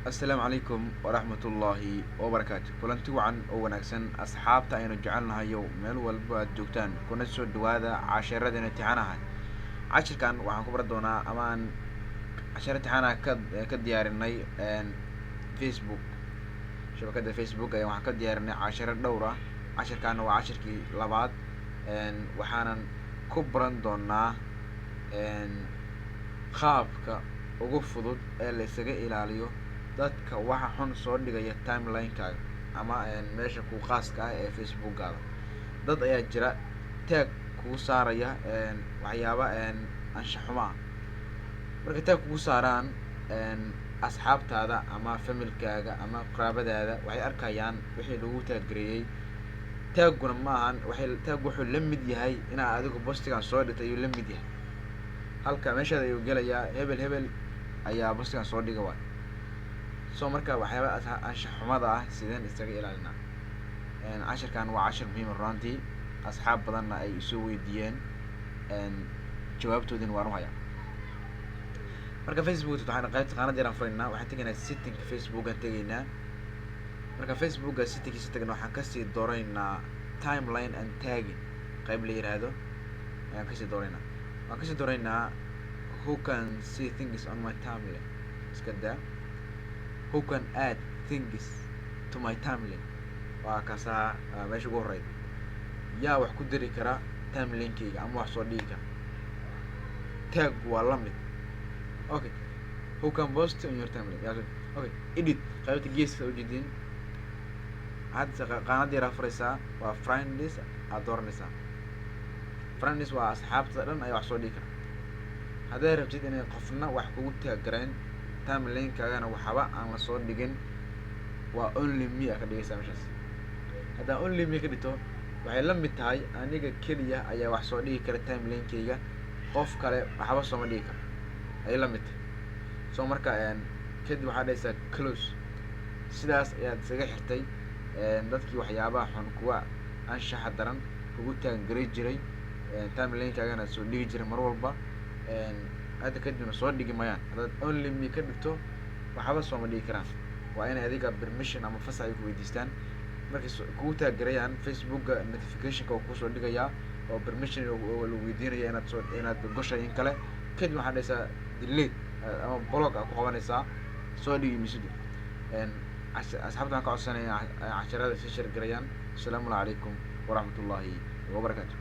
Assalaamu calaykum waraxmatullaahi wabarakaatu. Kulanti wacan oo wanaagsan, asxaabta aynu jecelnahayow, meel walba aad joogtaan, kuna soo dhawaada casharadeen imtixaanaha. Cashirkan waxaan ku baran doonaa ama aan cashar imtixaanaha ka diyaarinay Facebook, shabakadda Facebook ayaan waxaan ka diyaarinay casharo dhowr ah. Cashirkaana waa cashirkii labaad. Waxaanan ku baran doonaa qaabka ugu fudud ee la isaga ilaaliyo dadka waxa xun soo dhigaya timeline-kaaga ama meesha ku qaaska ah ee Facebookgaada. Dad ayaa jira tag kugu saaraya waxyaaba anshax xumo ah. Markay tag kugu saaraan, asxaabtaada ama familkaaga ama qaraabadaada waxay arkayaan wixii lagu tag gareeyey. Tag-guna ma ahan waxay tag, wuxuu la mid yahay inaa adigu post-igan soo dhigtay ayuu la mid yahay. Halka meeshaada ayuu gelayaa, hebel hebel ayaa post-igan soo dhiga waay. So marka waxyaaba anshax xumada ah sideen isaga ilaalinaa? Cashirkan waa cashir muhiim runtii, asxaab badanna ay isoo weydiiyeen, jawaabtoodina waan u hayaa. Marka Facebook waxaan qaybta qaanad yaraan furaynaa, waxaan tegaynaa setting-ka Facebookaan tegaynaa. Marka Facebooka setting-kiisa tagna, waxaan kasii dooraynaa timeline and tagging qayb la yiraahdo ayaan kasii dooraynaa. Waxaan kasii dooraynaa who can see things on my timeline. Iska daa who can add things to my timeline. Waa kaasaa meesha ugu horeyda, yaa wax ku dari kara timeline-kayga ama wax soo dhigi kara. Tag waa la mid. Okay, who can post on your timeline? Okay, edit qaybta geeska ujeedin. Hadda qaanada yaraa furaysaa, waa friends aad dooranaysaa. Friends waa asxaabta dhan ayaa wax soo dhigi kara. Hadday rabtid inay qofna wax kugu tag garayn, timeline-kaagana waxba aan lasoo dhigin, waa only me aa ka dhigaysaa meeshaas. Haddaan only me ka dhigto, waxay la mid tahay aniga keliya ayaa wax soo dhigi kara timeline-kayga, qof kale waxba sooma dhigi karo ayay la mid tahay. So marka kadib waxaad dhahaysaa close. Sidaas ayaad isaga xirtay dadkii waxyaabaha xun, kuwa anshaxa daran kugu tag garay jiray, timeline-kaagana soo dhigi jiray mar walba. Hadda kadibna soo dhigi mayaan. Haddaad only me ka dhigto, waxba sooma dhigi karaan. Waa inay adiga permission ama fasax ay ku weydiistaan. Markay kugu tag garayaan, Facebooka notification-ka oo kusoo dhigayaa oo permission lagu weydiinaya inaad soo inaad goshay in kale. Kadib waxaad dhahaysaa delete ama block aa ku qabanaysaa, soo dhigi misido. Asxaabta waxaan ka codsanaya casharada sii share garayaan. Asalaamu calaykum waraxmat ullaahi wabarakaatu.